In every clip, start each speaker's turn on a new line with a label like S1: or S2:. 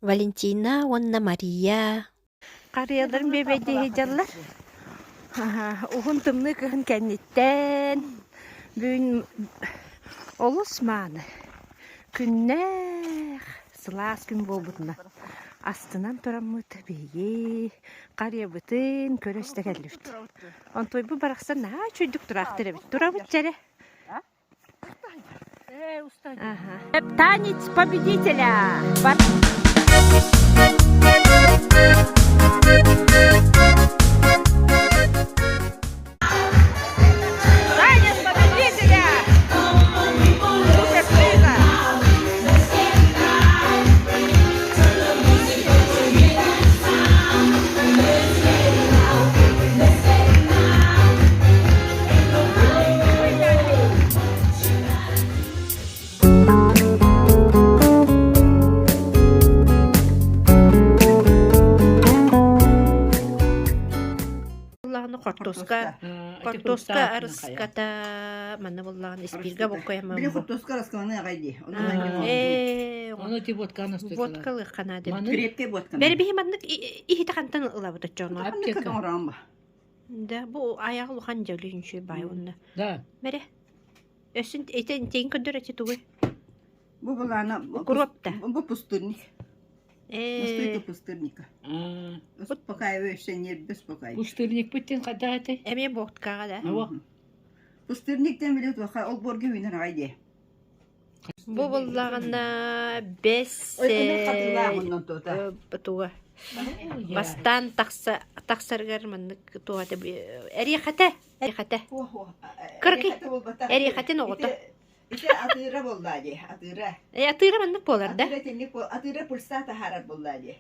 S1: Валентина уонна Мария Харыйаларын бүөбэйдии сылдьаллар. Уһун тымныы кыһын кэнниттэн бүгүн олус мааны күннээх сылаас күн буолбутунан астынан тураммыт биһиги харыйабытын көрө-истэ кэллибит. Онтуойбут барахсан наһаа үчүгэйдик тураахтар эбит. Турабыт дьэрэ. Танец победителя! Танец победителя! Суперприза! Буллаҕына хортуоска, хортуоска арыската манна буллаҕына испииргэ боккойаммын
S2: Били хортуоска арыскаланы аҕай дии.
S1: Ээ,
S3: Ону ити водканы
S1: водка ылыахха наада.
S2: Крепкэй водканы.
S1: Бэри биһи маннык иһити хантан ылабыт оччоҕуна?
S2: Аптека оҥороон ба.
S1: Да, бу айаҕа улахан дьөлү үчүгэй баай уонна.
S3: Да.
S1: Мэрэ. Өссүн ити тиҥ көрдөр эти тугуй?
S2: Бу булаана
S1: Укроп да.
S2: Бу пустырник. Настойка пустырника. Успокаивающая нервы успокаивает.
S3: Пустырникпыт тин хайдах этэй?
S1: Эмиэ водкаҕа да.
S2: Пустырниктен биле туха ол борга үүнэр аҕай дии.
S1: Бу буллаҕына бэс туга бастаан тахса тахсарыгар маннык туоҕа эриэхэтэ эриэхэтэ кыракый эриэхэтин оҕото
S2: Ити атыыра буоллаа дии, атыыра.
S1: Э, атыыра маннык буолар да?
S2: Атыыра итинник буол, атыыра пульса таһаарар буоллаа дии.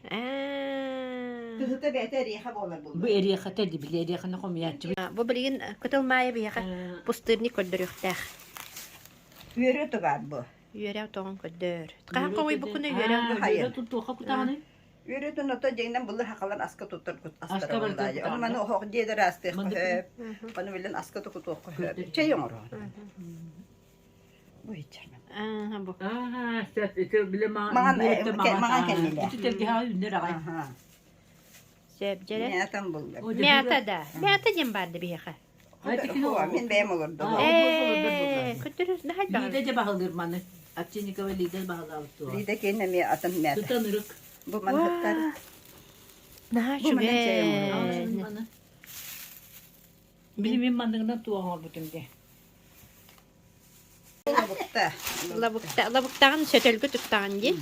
S2: Тыһыта бэйэтэ эриэхэ буолар буолла.
S3: Бу эриэхэтэ ди били эриэхэни хомуйааччыбыт.
S1: Бу билигин Кытыл Маайа биһиэхэ пустырник көрдөрүөхтээх.
S2: Үөрэ ото баар бу.
S1: Үөрэ отоҕун көрдөр. Хаһан хомуйбуккуна үөрэ
S3: Үөрэ туттуохха кутаҕыный?
S2: Үөрэтин ото дьиҥнэн былыр хахалар аска туттар астара буоллаа. Ону маны оһох дьиэлэр астыахха сөп. Ону билэн аска тукутуохха сөп. Чэй оҥороон. Бу иччэрмэн.
S1: Аа бу.
S3: Аа, сөп. Ити биле
S2: маҥан маҥан кэннилэ.
S3: Ити тэлгэһэҕэ үүннэр аҕай.
S1: Сөп дьэрэ.
S2: Мята булла.
S1: Мята да. Мята диэн баар да биһиэхэ.
S2: Мин бэйэм олордум.
S1: Ээ, көтөрүс наһаа
S3: Лида дьэ баһылыыр маны. Овчинникова Лида баһылаабыт туох.
S2: Лида киин эмиэ атын мята.
S3: Сытан ырык.
S2: Бу манныктар.
S1: Наһаа үчүгэй.
S3: Били мин манныгынан туох оҥорбутум дии.
S2: Лабыкта.
S1: Лабыкта, лабыктаҕын сөтөлгө туттаҕын дии.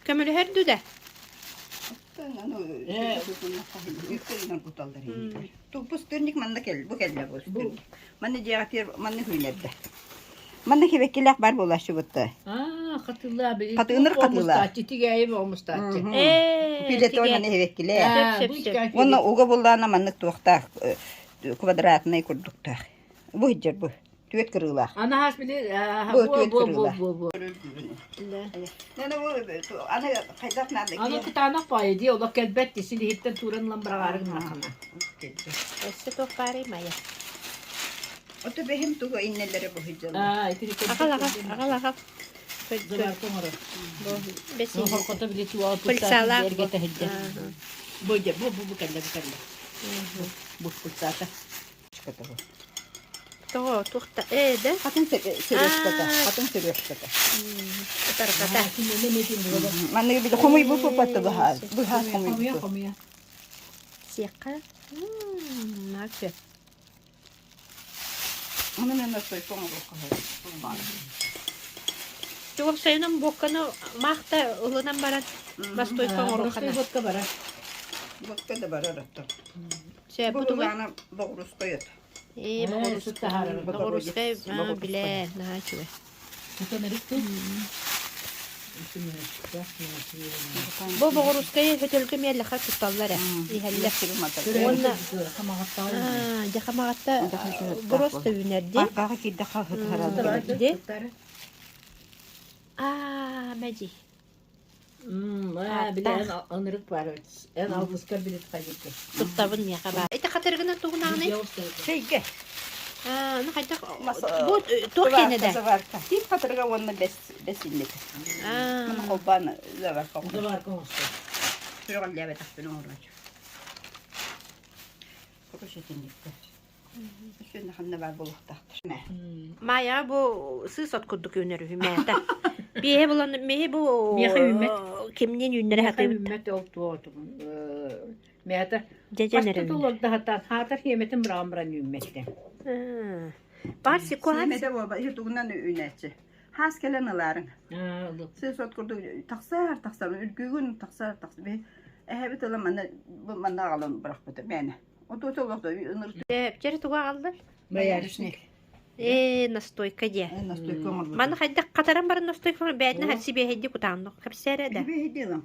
S1: Көмөлөһөр дуу да?
S2: Пустырник манна кэл, бу кэллэ бу Манна дьиэҕэ манна үүнэрдэ. Манна кибэккилээх бар буолааччыбытта.
S3: Аа, хатылаа били.
S2: Хатыыныр хатылаа.
S3: Тигээйи омустааччы.
S2: Пилетон маны хебеккилээ. Уонна уга буллаана маннык туохтаах квадратнай курдуктаах. Бу иһдьэр бу. Түөт кырыылаах.
S3: Анаһас били
S2: Бу түөт кырыылаах. Аны хайдах надо
S3: Аны кытаанах баайы дии олох кэлбэт ди силиһиттэн тууран ылан быраҕаары гыннаххына.
S1: Өссө туох баарый Майя?
S2: Ото бэһим тугу иннэлэрэ бу сылдьаллар.
S3: Аа, ити
S1: Аҕал аҕал аҕал аҕал.
S3: Заварка оҥорор.
S1: Бу бэс
S3: Хоркото били туа
S1: Пыльцалаах
S3: эргэ тэһидде. Бу дьэ бу бу бу кэллэ бу кэллэ. Бу пыльцата.
S1: Тоҕо туохта ээ да?
S2: Хатын сережката, хатын сережката.
S1: Ытарҕата.
S2: Манныгы били хомуйбу папатта быһаар. Быһаар хомуйбу.
S3: Хомуйа.
S1: Сиэххэ. Наачы.
S2: Аны мен настойка оҥоруохха
S1: Уопсайынан буокканы маахта ылынан баран настойка оҥоруохха
S3: Водка барар.
S2: Водка да барар оттон.
S1: Сөп
S2: Бу
S1: бу тугуй?
S2: булаана боҕурускай от.
S1: Ээ, боҕурускай. Боҕурускай, билээ, наһаа үчүгэй. Бу боҕурускайы хөтөлгө миэллэхэ тутталлар ээ, иһэллэр. Уонна дьэ хамаҕатта просто үүнэр дии.
S2: Аркаҕа киирдэххэ хытыһаран
S1: Дии. Аа, мэдьи.
S3: Били эн ынырык баар эн алгыскар били хайдыккын.
S1: Туттабын миэхэ баар. Ити хатырыгынан тугунааный?
S2: Бэс иннэтэ. Маны холбоон заварка оҥорор.
S3: Заварка оҥостор.
S2: Сүрэҕэлдьээбэтэхпин оҥороочу. Короче, итинниктэр. Өссө ханна баар буолуохтаахтар.
S1: Маайа бу сыыс от курдук үүнэр үһү мээтэ. Биэһэ булан миһи бу
S3: Миэхэ үүммэт.
S1: кимниин үүннэрэ
S3: Миэхэ
S1: сатыыбыт.
S3: үүммэт ол туо мээтэ.
S1: Дьэдьэн эрэ
S3: Хаста
S1: үүнэр.
S3: олордо хатаан хаатар хиэмэтин быраҕан баран үүммэттэ.
S1: Баар сикуан
S2: Сиэмэтэ буолба, иһи тугунан үүнээччи. Хаас кэлэн ылаарыҥ. Сыыс от курдук тахсар тахсар, үргүүгүн тахсар тахсар. Эһэбит ыла манна манна аҕалан бырахпыта мээнэ. Отуота олохто
S1: Чери туга аҕаллын?
S3: Боярышник.
S1: Ээ, настойка диэ.
S2: Настойка оҥорбут.
S1: Маны хайдах хатаран баран настойка бээтинэ хат сибиэһэйди кутаанно кэпсээрэ да.
S2: Сибиэһэйди ылам.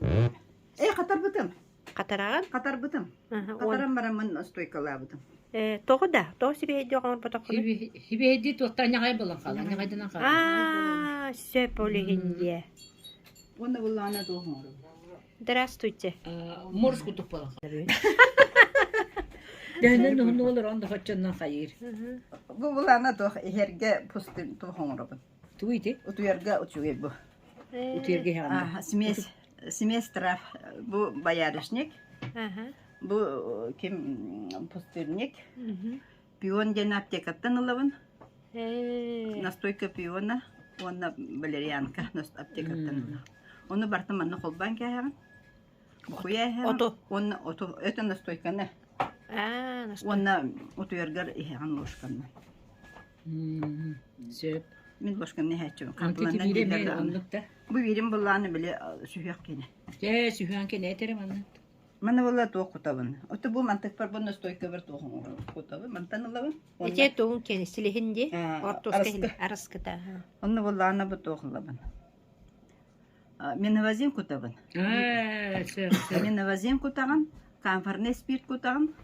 S2: Ээ, хатарбытым.
S1: Хатараҕын?
S2: Хатарбытым. Хатаран бараммын настойкалаабытым.
S1: Ээ, тоҕо да? Тоҕо сибиэһэйди оҥорботоххуну?
S3: Сибиэһэйди туохтан ньаҕай булан хаалан, ньаҕайданан хаалан.
S1: Аа, сөп ол иһин диэ.
S2: Уонна буллаҕына туох оҥоробун?
S1: Здравствуйте.
S3: Морс курдук буолан Төһөнөн уһун олорон да хоччоннон хайыыр.
S2: Бу булаана туох иһэргэ пустын туох оҥоробун.
S3: Тугу ити?
S2: Утуйарга учугэй бу.
S3: Утуйарга иһэҕин.
S2: Смесь смесь трав. Бу боярышник. Бу ким пустырник. Пион диэн аптекаттан ылабын. Настойка пиона уонна валерьянка аптекаттан ылабын. Ону барытын манна холбоон кээһэҕин. Букуйа иһэҕин.
S1: Оту.
S2: Уонна оту это настойканы. Уонна утуйаргар иһэҕин ложканан.
S3: Сөп.
S2: Мин ложканы иһээччибин.
S3: Антити биирэ эмиэ оннук да.
S2: Бу биирим былааны били сүһүөх кини.
S3: Дьэ, сүһүөн кини этэрим аннык.
S2: Маны була туох кутабын. Ото бу мантыкпар бу настойкабар туох оҥоробун кутабын. Мантан ылабын.
S1: Ити тугун кини силиһин дии. Ортуска араскыта.
S2: Онно буллаана бу туох ылабын. Миновазин кутабын. Миновазин кутаҕын, камфорный спирт кутаҕын,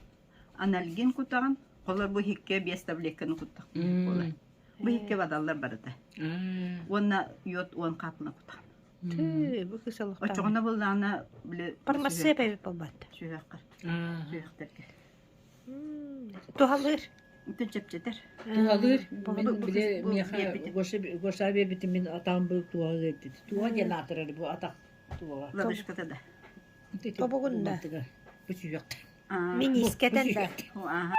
S2: анальгин кутаҕын. Холор бу иһиккэ биэс таблетканы куттах. Бу иһиккэ бадаллар барыта. Уонна йод уон хаапына кутаҕын.
S1: Тыы, бу кыс олохтоох.
S2: Оччоҕуна буоллаҕына, били
S1: Пармасыап эбит буолбат.
S2: сүһүөххэ, сүһүөхтэргэ.
S1: Туһалыыр.
S2: Бүтүн чэпчэтэр.
S3: Туһалыыр. Мин били миэхэ Гоша Гоша биэрбитин мин атаҕым бу туоҕа ыардыт. Туоҕа диэн аатырар бу атах туоҕа.
S2: Лодыжката да.
S1: Тобугун да.
S3: Бу сүһүөхтэр.
S1: Минискэтэн да.
S2: Ааха.